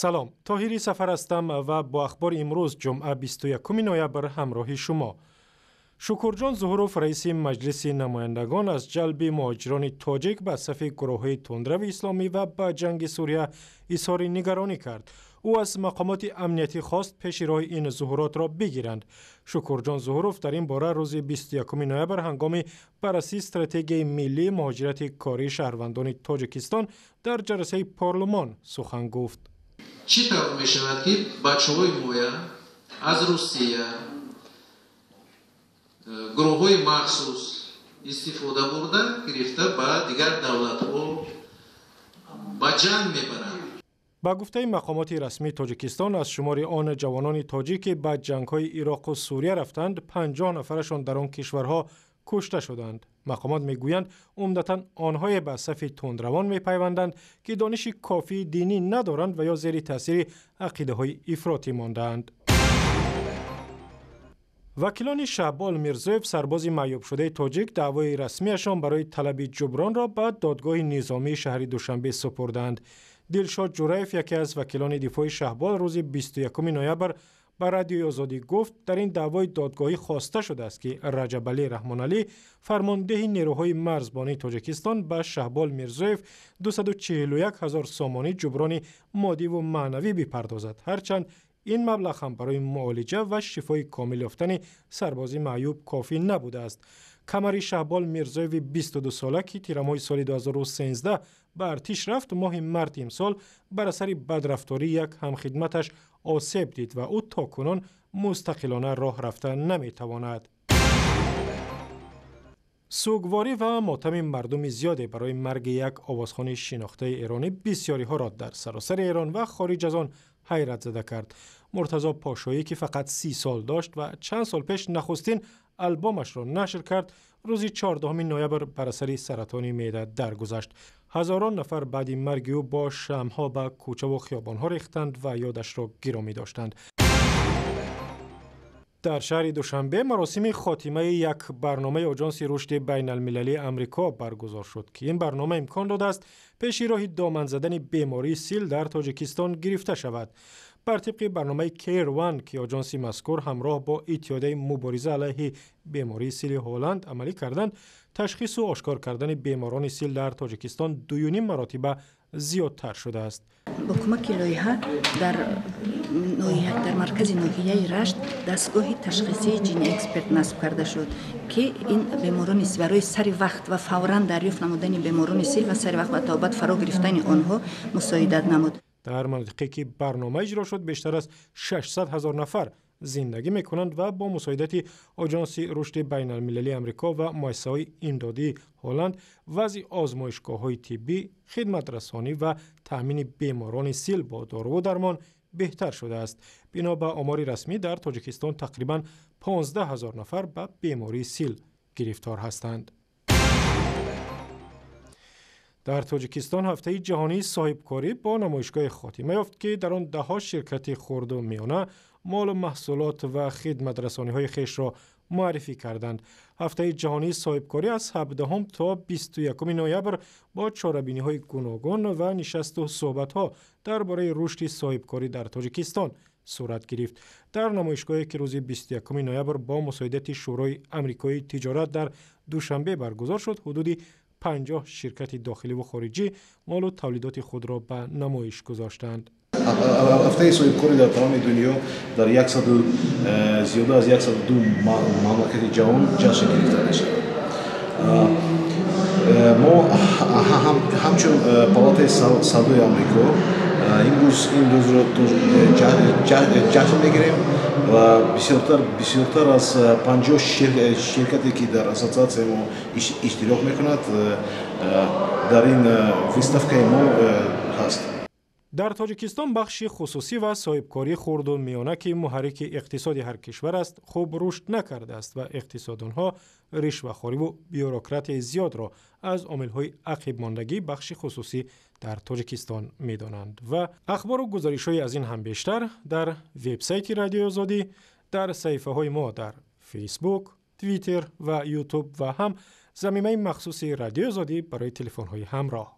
Салом, Тоҳири Сафар ҳастам ва бо ахбори имрӯз, ҷумъа, 21 ноябр, ҳамроҳи шумо. Шукурҷон Зуҳуров, раиси Маҷлиси намояндагон, аз ҷалби муҳоҷирони тоҷик ба сафи гурӯҳҳои тундрави исломӣ ва ба ҷанги Сурия изҳори нигаронӣ кард. Ӯ аз мақомоти амниятӣ хост, пеши роҳи ин зуҳуротро бигиранд. Шукурҷон Зуҳуров дар ин бора рӯзи 21 ноябр ҳангоми баррасии стратегияи миллии муҳоҷирати кории шаҳрвандони Тоҷикистон дар ҷаласаи парлумон сухан гуфт. Чӣ тавр мешавад, ки бачаҳои моя аз Русия гурӯҳҳои махсус истифода бурда, гирифта, ба дигар давлатҳо ба ҷанг мебаранд? Ба гуфтаи мақомоти расмии Тоҷикистон, аз шумори он ҷавонони тоҷик, ки ба ҷангҳои Ироқу Сурия рафтанд, 50 нафарашон дар он кишварҳо кушта шуданд. Мақомот мегӯянд, умдатан онҳое ба сафи тундравон мепайванданд, ки дониши кофии динӣ надоранд ва ё зери таъсири ақидаҳои ифротӣ мондаанд. Вакилони Шаҳбол Мирзоев, сарбози маъюбшудаи тоҷик, даъвои расмиашон барои талаби ҷубронро ба додгоҳи низомии шаҳри Душанбе супурданд. Дилшод Ҷураев, яке аз вакилони дифои Шаҳбол, рӯзи 21 ноябр ба Радиои Озодӣ гуфт, дар ин даъвои додгоҳӣ хоста шудааст, ки Раҷабалӣ Раҳмоналӣ, фармондеҳи нерӯҳои марзбонии Тоҷикистон, ба Шаҳбол Мирзоев 241 ҳазор сомонӣ ҷуброни моддиву маънавӣ бипардозад, ҳарчанд ин маблағ ҳам барои муолиҷа ва шифои комил ёфтани сарбози маъюб кофӣ набудааст. Камари Шаҳбол Мирзоеви 22сола, ки тирамоҳи соли 2013 ба артиш рафт, моҳи марти имсол бар асари бадрафтории як ҳамхидматаш осеб дид ва ӯ то кунун мустақилона роҳ рафта наметавонад. Сугворӣ ва мотами мардуми зиёде барои марги як овозхони шинохтаи эронӣ бисёриҳоро дар саросари Эрон ва хориҷ аз он ҳайратзада кард. Муртазо Пошоӣ, ки фақат 30 сол дошт ва чанд сол пеш нахустин албомашро нашр кард, рӯзи 14 ноябр бар асари саратони меъда даргузашт. Ҳазорон нафар баъди марги ӯ бо шамъҳо ба кӯчаву хиёбонҳо рехтанд ва ёдашро гиромӣ доштанд. Дар шаҳри Душанбе маросими хотимаи як барномаи Оҷонси рушди байналмилалии Амрико баргузор шуд, ки ин барнома имкон додааст, пеши роҳи доман задани бемории сил дар Тоҷикистон гирифта шавад. Бар тибқи барномаи Care One, ки оҷонси мазкур ҳамроҳ бо Иттиҳодияи мубориза алайҳи бемории сили Ҳолланд амалӣ карданд, ташхису ошкор кардани беморони сил дар Тоҷикистон дуюним маротиба зиёдтар шудааст. Бо кӯмаки лоиҳа дар маркази ноҳияи Рашт дастгоҳи ташхисии ҷини-эксперт насб карда шуд, ки ин беморони барои сари вақт ва фавран дарёфт намудани беморони сил ва сари вақт ба табобат фаро гирифтани онҳо мусоидат намуд. Дар манотиқе, ки барнома иҷро шуд, бештар аз 600 ҳазор нафар зиндагӣ мекунанд ва бо мусоидати Оҷонси рушди байналмилалии Амрико ва муассисаҳои имдодии Ҳолланд вазъи озмоишгоҳҳои тиббӣ, хидматрасонӣ ва таъмини беморони сил бо доруву дармон беҳтар шудааст. Бино ба омори расмӣ, дар Тоҷикистон тақрибан 15 ҳазор нафар ба бемории сил гирифтор ҳастанд. Дар Тоҷикистон ҳафтаи ҷаҳонии соҳибкорӣ бо намоишгоҳи хотима ёфт, ки дар он даҳҳо ширкати хурду миёна молу маҳсулот ва хидматрасониҳои хешро муаррифӣ карданд. Ҳафтаи ҷаҳонии соҳибкорӣ аз 17 то 21 ноябр бо чорабиниҳои гуногун ва нишасту суҳбатҳо дар бораи рушди соҳибкорӣ дар Тоҷикистон сурат гирифт. Дар намоишгоҳе, ки рӯзи 21 ноябр бо мусоидати Шӯрои амрикоии тиҷорат дар Душанбе баргузор шуд, ҳудуди 50 ширкати дохиливу хориҷӣ молу тавлидоти худро ба намоиш гузоштанд. Ҳафтаи соҳибкорӣ дар тамоми дунё дар зиёда аз 102 мамлакати ҷаҳон ҷашн гирифта мешавад. Мо ҳамчун Палатаи савдои Амрико имрӯз ин рӯзро ҷашн мегирем ва бисёртар аз 50 ширкате, ки дар ассотсиатсияи мо иштирок мекунад, дар ин выставкаи мо ҳаст. Дар Тоҷикистон бахши хусусӣ ва соҳибкории хурду миёна, ки муҳаррики иқтисоди ҳар кишвар аст, хуб рушд накардааст ва иқтисоддонҳо ришвахориву бюрократияи зиёдро аз омилҳои ақибмондагии бахши хусусӣ дар Тоҷикистон медонанд. Ва ахбору гузоришҳои аз ин ҳам бештар дар вебсайти Радиои Озодӣ, дар саҳифаҳои мо дар Фейсбук, Твиттер ва Ютуб ва ҳам замимаи махсуси Радиои Озодӣ барои телефонҳои ҳамроҳ.